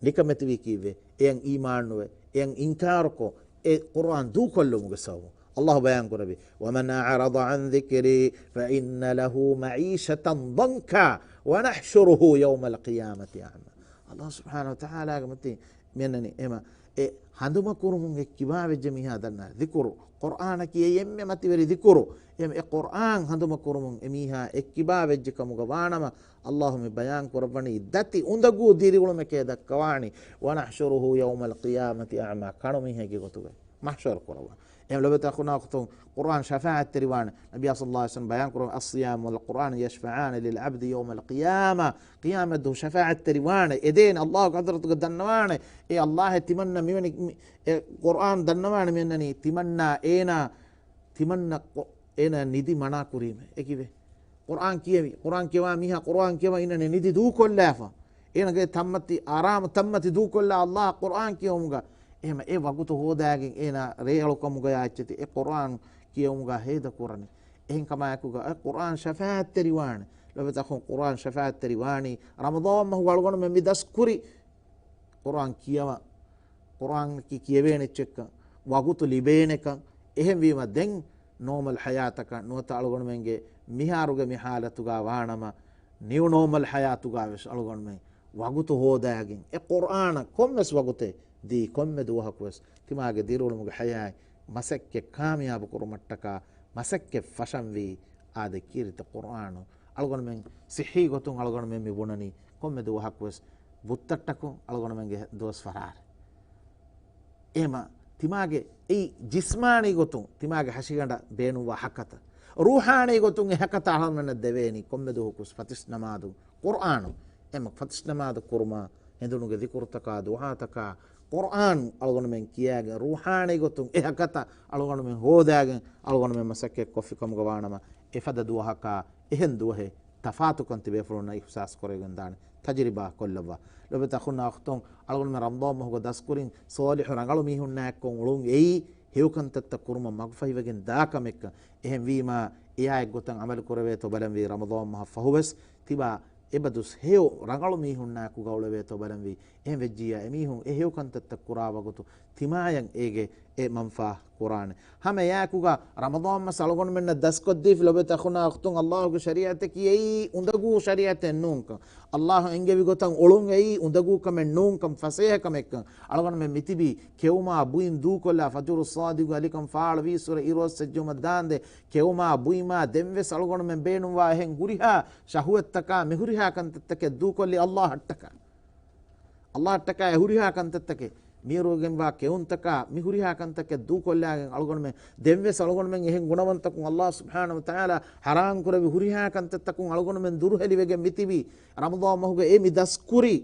ނިކަމެތިވީ ކީއްވެ؟ އެޔަށް އީމާންނުވެ، އެޔަށް އިންކާރުކޮށް، އެ ޤުރްއާން ދޫކޮށްލުމުގެ ސަބަބުން. ﷲ ބަޔާންކުރެއްވި، "ومن أعرض عن ذكري فإن له معيشة ضنكا ونحشره يوم القيامة أعمى." ﷲ ސުބްޙާނަހޫ ވަތަޢާލާގެ މަތީ މިއަންނަނީ އެމަ އެ ހަނދުމަކުރުމުން އެއްކިބާވެއްޖެ މީހާ ދަންނާ ޛިކުރު، ޤުރްއާނަކީ އެންމެ މަތިވެރި ޛިކުރު. އެ ޤުރްއާން ހަނދުމަކުރުމުން އެ މީހާ އެއްކިބާވެއްޖެ ކަމުގަ ވާނަމަ، ﷲ މި ބަޔާން ކުރައްވަނީ ދަތި އުނދަގޫ ދިރިއުޅުމެކޭ ދައްކަވާނީ. "ونحشره يوم القيامة أعمى." ކަނު މީހެއްގެ ގޮތުގައި މަޙްޝަރު ކުރައްވާ. އެހެން ލޮބުވެތި އަޚުންނާ އުޚްތުން، ޤުރްއާން ޝަފާޢަތްތެރިވާނެ. ނަބިއްޔާ ޞައްލައްލާހު ޢަލައިހި ވަސައްލަމް ބަޔާން ކުރައްވަނީ، "الصيام والقرآن يشفعان للعبد يوم القيامة." ޤިޔާމަތްދުވަހު ޝަފާޢަތްތެރިވާނެ. އެދޭނެ ﷲ ގެ ޙަޟްރަތުގަ ދަންނަވާނެ. އޭ ﷲ އޭ ތިމަންނަ މިވެނި މި-، އެ ޤުރްއާން ދަންނަވާނެ މިއަންނަނީ ތިމަންނާ އޭނާ ތިމަންނަ ކޮ-، އޭނާ ނިދި މަނާ ކުރީމެ. އެކިވެ. ޤުރްއާން ކިޔެވި، ޤުރްއާން ކިޔަވާ މީހާ ޤުރްއާން ކިޔަވާ އިންނަނީ ނިދި ދޫކޮށްލާފަ. އޭނާގެ ތަންމަތި އަރާމު ތަންމަތި ދޫކޮށްލާ ﷲ ޤުރްއާން ކިޔެވުމުގަ. އެހެމަ އެ ވަގުތު ހޯދާގެން އޭނާ ރޭއަޅުކަމުގަޔާ އެއްޗެތި އެ ޤުރްއާން ކިޔެވުމުގަ ހޭދަ ކުރަނީ. އެހެން ކަމާއެކުގަ އެ ޤުރްއާން ޝަފާޢަތްތެރިވާނެ. ލޮބުވެތި އަޚުން، ޤުރްއާން ޝަފާޢަތްތެރިވާނީ ރަމަޟާން މަހުގަ އަޅުގަނޑުމެން މި ދަސްކުރި ޤުރްއާން ކިޔަވަ، ޤުރްއާނަކީ ކިޔެވޭނެ އެއްޗެއްކަން، ވަގުތު ލިބޭނެކަން، އެހެންވީމަ ދެން ނޯމަލް ޙަޔާތަކަށް ނުވަތަ އަޅުގަނޑުމެންގެ މިހާރުގެ މި ޙާލަތުގަ ވާނަމަ، ނިއު ނޯމަލް ޙަޔާތުގަ ވެސް އަޅުގަނޑުމެން ވަގުތު ހޯދާގެން އެ ޤުރްއާނަށް ކޮންމެސް ވަގުތެއް ދީ، ކޮންމެ ދުވަހަކު ވެސް ތިމާގެ ދިރިއުޅުމުގެ ޙަޔާތް މަސައްކަތް ކާމިޔާބު ކުރުމަށްޓަކާ މަސައްކަތް ފަށަންވީ އާދެ ކީރިތި ޤުރްއާނު. އަޅުގަނޑުމެން ޞިއްޙީ ގޮތުން އަޅުގަނޑުމެން މި ބުނަނީ ކޮންމެ ދުވަހަކު ވެސް ބުއްތަށްޓަކުން އަޅުގަނޑުމެންގެ ދުވަސް ފަރާރެއް. އެހެމަ ތިމާގެ އެއީ ޖިސްމާނީ ގޮތުން ތިމާގެ ހަށިގަނޑަށް ބޭނުންވާ ހަކަތަ، ރޫޙާނީ ގޮތުން އެ ހަކަތަ އަޅަމެންނަށް ދެވޭނީ ކޮންމެ ދުވަހަކު ވެސް ފަތިސް ނަމާދު ޤުރްއާނު. އެހެމަ ފަތިސް ނަމާދު ކުރުމާ، ހެނދުނުގެ ޛިކުރުތަކާ، ދުޢާތަކާ، ޤުރްއާން އަޅުގަނޑުމެން ކިޔާގެން، ރޫޙާނީ ގޮތުން އެ ހަކަތަ އަޅުގަނޑުމެން ހޯދާގެން އަޅުގަނޑުމެން މަސައްކަތް ކޮށްފި ކަމުގަ ވާނަމަ، އެފަދަ ދުވަހަކާ އެހެން ދުވަހެއް ތަފާތުކަން ތިބޭފުޅުންނަށް އިޙްސާސް ކުރެވިގެން ދާނެ. ތަޖުރިބާ ކޮށްލައްވާ. ލޮބުވެތި އަޚުންނާ އުޚްތުން، އަޅުގަނޑުމެން ރަމަޟާން މަހުގަ ދަސްކުރިން ޞާލިޙު ރަނގަޅު މީހުންނާއެއްކޮށް އުޅުން އެއީ، ހެޔޮކަންތައްތައް ކުރުމަށް މަގުފަހިވެގެން ދާ ކަމެއްކަން. އެހެންވީމާ، އެއާ އެއްގޮތަށް ޢަމަލު ކުރެވޭތޯ ބަލަންވީ ރަމަޟާން މަހަށް ފަހުވެސް ތިބާ އެބަދުސް ހެޔޮ ރަނގަޅު މީހުންނާއެކުގަ އުޅެވޭތޯ ބަލަންވީ. އެހެން ވެއްޖިއްޔާ އެމީހުން އެ ހެޔޮ ކަންތައްތައް ކުރާ ވަގުތު ތިމާޔަށް އޭގެ އެ މަންފާ ކުރާނެ. ހަމަ އެއާއެކުގަ ރަމަޟާން މަސް އަޅުގަނޑުމެންނަށް ދަސްކޮށްދީފި ލޮބުވެތި އަޚުންނާ އުޚްތުން، ﷲ ގެ ޝަރީޢަތަކީ އެއީ އުނދަގޫ ޝަރީޢަތެއް ނޫންކަން. ﷲ އެންގެވި ގޮތަށް އުޅުން އެއީ އުނދަގޫ ކަމެއް ނޫންކަން، ފަސޭހަ ކަމެއްކަން. އަޅުގަނޑުމެން މިތިބީ ކެއުމާ ބުއިން ދޫކޮށްލާ، ފަޖުރު ޞާދިޤުގެ އަލިކަން ފާޅުވީ ސުރަ އިރުއޮއްސެއްޖެއުމަށް ދާންދެ، ކެއުމާ ބުއިމާ ދެންވެސް އަޅުގަނޑުމެން ބޭނުންވާ އެހެން ހުރިހާ ޝަހުވަތްތަކާ މި ހުރިހާ ކަންތައްތަކެއް ދޫކޮށްލީ ﷲ އަށްޓަކާ. ﷲ އަށްޓަކާ އެ ހުރިހާ ކަންތައްތަކެއް، މިއިރުގެންވާ ކެއުންތަކާ މި ހުރިހާ ކަންތަކެއް ދޫކޮށްލާގެން އަޅުގަނޑުމެން ދެންވެސް އަޅުގަނޑުމެން އެހެން ގުނަވަންތަކުން ﷲ ސުބްޙާނަހޫ ވަތަޢާލާ ޙަރާމް ކުރެއްވި ހުރިހާ ކަންތައްތަކުން އަޅުގަނޑުމެން ދުރުހެލިވެގެން މިތިބީ ރަމަޟާން މަހުގެ އެ މި ދަސްކުރި.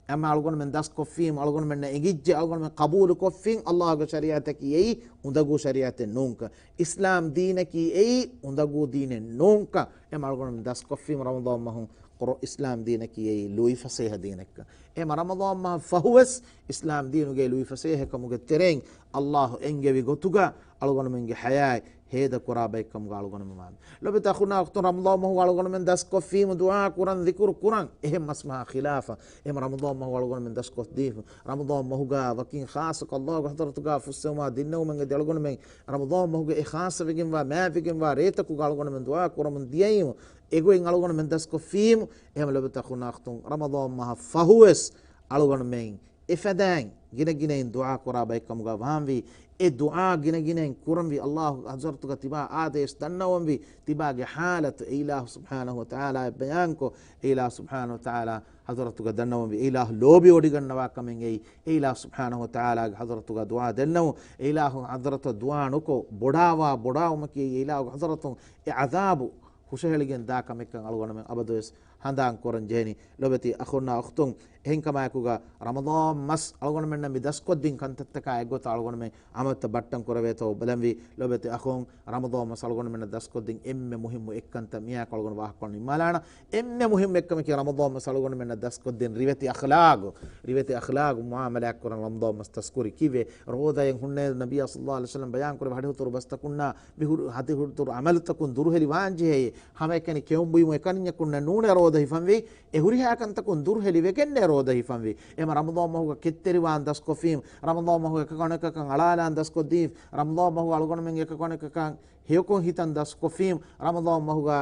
އެމަ އަޅުގަނޑުމެން ދަސްކޮށްފީމު، އަޅުގަނޑުމެންނަށް އެނގިއްޖެ، އަޅުގަނޑުމެން ޤަބޫލުކޮށްފީމު، ﷲ ގެ ޝަރީޢަތަކީ އެއީ އުނދަގޫ ޝަރީޢަތެއް ނޫންކަން، އިސްލާމް ދީނަކީ އެއީ އުނދަގޫ ދީނެއް ނޫންކަން. އެމަ އަޅުގަނޑުމެން ދަސްކޮށްފީމު ރަމަޟާން މަހުން ޤުރު-، އިސްލާމް ދީނަކީ އެއީ ލުއިފަސޭހަ ދީނެއްކަން. އެމަ ރަމަޟާން މަހަށް ފަހުވެސް އިސްލާމް ދީނުގެ ލުއިފަސޭހަކަމުގެ ތެރެއިން ﷲ އެންގެވި ގޮތުގަ އަޅުގަނޑުމެންގެ ޙަޔާތް ހޭދަކުރާ ބައެއްކަމުގަ އަޅުގަނޑުމެން ވާން. ލޮބުވެތި އަޚުންނާ އުޚްތުން، ރަމަޟާން މަހުގަ އަޅުގަނޑުމެން ދަސްކޮށްފީމު ދުޢާ ކުރަން، ޛިކުރު ކުރަން، އެހެން މަސްމަހާ ޚިލާފަށް. އެހެން ރަމަޟާން މަހުގަ އަޅުގަނޑުމެން ދަސްކޮށްދީފު، ރަމަޟާން މަހުގަ ވަކިން ޚާއްޞަކޮށް ﷲ ގެ ޙަޟްރަތުގަ ފުއްސެވުމާ ދިންނެވުމެއް އެދި އަޅުގަނޑުމެން ރަމަޟާން މަހުގެ އެ ޚާއްޞަވެގެންވާ، މާތްވެގެންވާ ރޭތަކުގަ އަޅުގަނޑުމެން ދުޢާ ކުރަމުން ދިޔައީމު، އެގޮތް އަޅުގަނޑުމެން ދަސްކޮށްފީމު. އެހެން ލޮބުވެތި އަޚުންނާ އުޚްތުން، ރަމަޟާން މަހަށް ފަހުވެސް އަޅުގަނޑުމެން އެފަދައިން ގިނަގިނައިން ދުޢާ ކުރާ ބައެއްކަމުގަ ވާންވީ. އެ ދުޢާ ގިނަގިނައިން ކުރަންވީ ﷲ ގެ ޙަޟްރަތުގަ ތިބާ އާދޭޝް ދަންނަވަންވީ. ތިބާގެ ޙާލަތު އެ އިލާހު ސުބްޙާނަހޫ ވަތަޢާލާ އެ ބަޔާންކޮށް، އެ އިލާހު ސުބްޙާނަހޫ ވަތަޢާލާ ޙަޟްރަތުގަ ދަންނަވަންވީ. އެ އިލާހު ލޯބިވޮޑިގަންނަވާ ކަމެއް އެއީ، އެ އިލާހު ސުބްޙާނަހޫ ވަތަޢާލާގެ ޙަޟްރަތުގަ ދުޢާ ދެންނެވުން، އެ އިލާހު ޙަޟްރަތަށް ދުޢާ ނުކޮށް، ބޮޑާވާ ބޮޑާވުމަކީ އެ އިލާހު ޙަޟްރަތުން އެ ޢަޛާބު ހުށަހެޅިގެން ދާ ކަމެއްކަން އަޅުގަނޑުމެން އަބަދުވެސް ހަނދާން ކުރަން ޖެހެނީ. ލޮބުވެތި އަޚުންނާ އުޚްތުން، އެހެންކަމާއެކުގަ ރަމަޟާން މަސް އަޅުގަނޑުމެންނަށް މި ދަސްކޮށްދިން ކަންތައްތަކާ އެއްގޮތަށް އަޅުގަނޑުމެން އަމަލުތައް ބައްޓަން ކުރެވޭތޯ ބަލަންވީ. ލޯބިވެތި އަޚުން، ރަމަޟާން މަސް އަޅުގަނޑުމެންނަށް ދަސްކޮށްދިން އެންމެ މުހިއްމު އެއްކަންތައް މިއާއެކު އަޅުގަނޑު ވާހަކަކޮށް ނިންމާލާނަން. އެންމެ މުހިއްމު އެއްކަމަކީ ރަމަޟާން މަސް އަޅުގަނޑުމެންނަށް ދަސްކޮށްދިން ރިވެތި އަޚްލާގު، ރިވެތި އަޚްލާގު މުއާމަލާތް ކުރަން ރަމަޟާން މަސް ދަސްކުރި ކީއްވެ؟ ރޯދައެއް ހުންނޭ ނަބިއްޔާ ޞައްލައްލާހު ޢަލައިހި ވަސައްލަމް ބަޔާންކުރެއްވި ހަދީޘް ހުތުރު ބަސްތަކުންނާ މި ހުރި ހަދީޘް ހުތުރު ޢަމަލުތަކުން ދުރުހެލި ވާންޖެހޭ. ހަމައެކަނި ކެއުން ބުއިމު އެކަނިންޏަކުންނަށް ނޫނޭ ރޯދަ ހިފަންވީ. އެ ހުރިހާ ކަންތަކުން ދުރުހެލިވެގެންނޭ ރޯދަ ހިފަންވީ. އެހެން ރަމަޟާން މަހުގަ ކެތްތެރިވާން ދަސްކޮށްފީމު، ރަމަޟާން މަހުގަ އެކަކަނިކަކަށް އަޅާލާން ދަސްކޮށްދީމު، ރަމަޟާން މަހުގަ އަޅުގަނޑުމެން އެކަކަނިކަކަށް ހެޔޮކޮށް ހިތަން ދަސްކޮށްފީމު، ރަމަޟާން މަހުގަ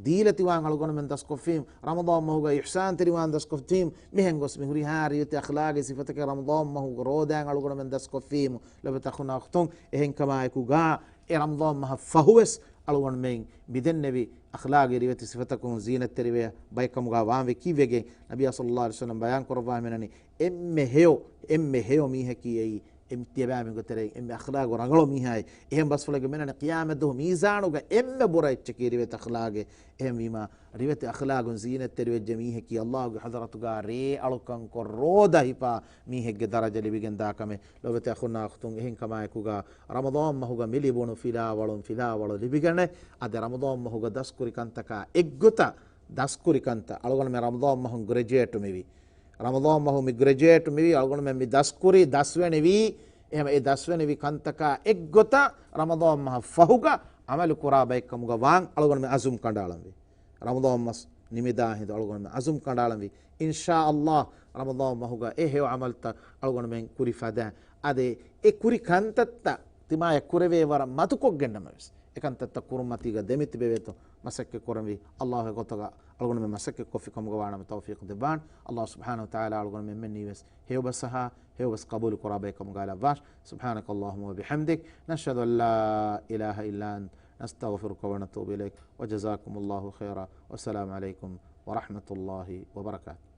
ދީލަތިވާން އަޅުގަނޑުމެން ދަސްކޮށްފީމު، ރަމަޟާން މަހުގަ އިޙްސާންތެރިވާން ދަސްކޮށްފީމު، މިހެން ގޮސް މި ހުރިހާ ރިވެތި އަޚްލާގީ ސިފަތަކެއް ރަމަޟާން މަހުގަ ރޯދައިން އަޅުގަނޑުމެން ދަސްކޮށްފީމު، ލޯބިވެތި އަޚުންނާ އުޚްތުން، އެހެންކަމާއެކުގަ އެ ރަމަޟާން މަހަށް ފަހުވެސް އަޅުގަނޑުމެން މިދެންނެވި އަޚްލާގީ ރިވެތި ސިފަތަކުން ޒީނަތްތެރިވެ ބައެއްކަމުގަ ވާންވީ ކީއްވެގެން؟ ނަބިއްޔާ ޞައްލައްލާހު ޢަލައިހި ވަސައްލަމް ބަޔާން ކުރައްވާ މިނަނީ އެންމެ ހެޔޮ، އެންމެ ހެޔޮ މީހަކީ އެއީ އެ ތިޔަބައިމީހުންގެ ތެރެއިން އެންމެ އަޚްލާގު ރަނގަޅު މީހާއޭ. އެހެން ބަސްފުޅެއްގެ މިނަނީ ޤިޔާމަތްދުވަހު މީޒާނުގަ އެންމެ ބުރަ އެއްޗަކީ ރިވެތި އަޚްލާގޭ. އެހެންވީމާ، ރިވެތި އަޚްލާގުން ޒީނަތްތެރިވެއްޖެ މީހަކީ ﷲ ގެ ޙަޟްރަތުގަ ރޭ އަޅުކަންކޮށް ރޯދަ ހިފާ މީހެއްގެ ދަރަޖަ ލިބިގެންދާ ކަމެއް. ލޯބިވެތި އަޚުންނާ އުޚްތުން، އެހެންކަމާއެކުގަ ރަމަޟާން މަހުގަ މި ލިބުނު ފިލާވަޅުން ފިލާވަޅު ލިބިގަނެ. އަދި ރަމަޟާން މަހުގަ ދަސްކުރި ކަންތަކާ އެއްގޮތަށް ދަސްކުރި ކަންތައް އަޅުގަނޑުމެން ރަމަޟާން މަހުން ގްރެޖުއޭޓު މިވީ. ރަމަޟާން މަހު މި ގްރެޖުއޭޓު މިވީ، އަޅުގަނޑުމެން މި ދަސްކުރީ، ދަސްވެނިވީ. އެހެން އެ ދަސްވެނިވި ކަންތަކާ އެއްގޮތަށް ރަމަޟާން މަހަށް ފަހުގަ ޢަމަލު ކުރާ ބައެއްކަމުގަ ވާން އަޅުގަނޑުމެން ޢަޒުމް ކަނޑައަޅަންވީ. ރަމަޟާން މަސް ނިމިދާ ހިނދު އަޅުގަނޑުމެން ޢަޒުމް ކަނޑައަޅަންވީ. އިންޝާﷲ ރަމަޟާން މަހުގަ އެ ހެޔޮ ޢަމަލުތައް އަޅުގަނޑުމެން ކުރި ފަދަ. އަދި އެ ކުރި ކަންތައްތައް ތިމާޔަށް ކުރެވޭ ވަރަށް މަދުކޮށްގެންނަމަވެސް، އެކަންތައްތައް ކުރުމަތީގަ ދެމިތިބެވޭތޯ މަސައްކަތް ކުރަންވީ. ﷲ ގެ ގޮތުގަ އަޅުގަނޑުމެން މަސައްކަތް ކޮށްފި ކަމުގަ ވާނަމަ ތައުފީޤު ދެއްވާން. ﷲ ސުބްޙާނަހޫ ވަތަޢާލާ އަޅުގަނޑުމެން އެންމެންނަށްވެސް ހެޔޮބަސްއަހާ، ހެޔޮބަސް ޤަބޫލު ކުރާ ބައެއްކަމުގަ ލައްވާށި. سبحانك اللهم وبحمدك، نشهد أن لا إله إلا أنت، نستغفرك ونتوب إليك، وجزاكم الله خيرا، والسلام عليكم ورحمة الله وبركاته.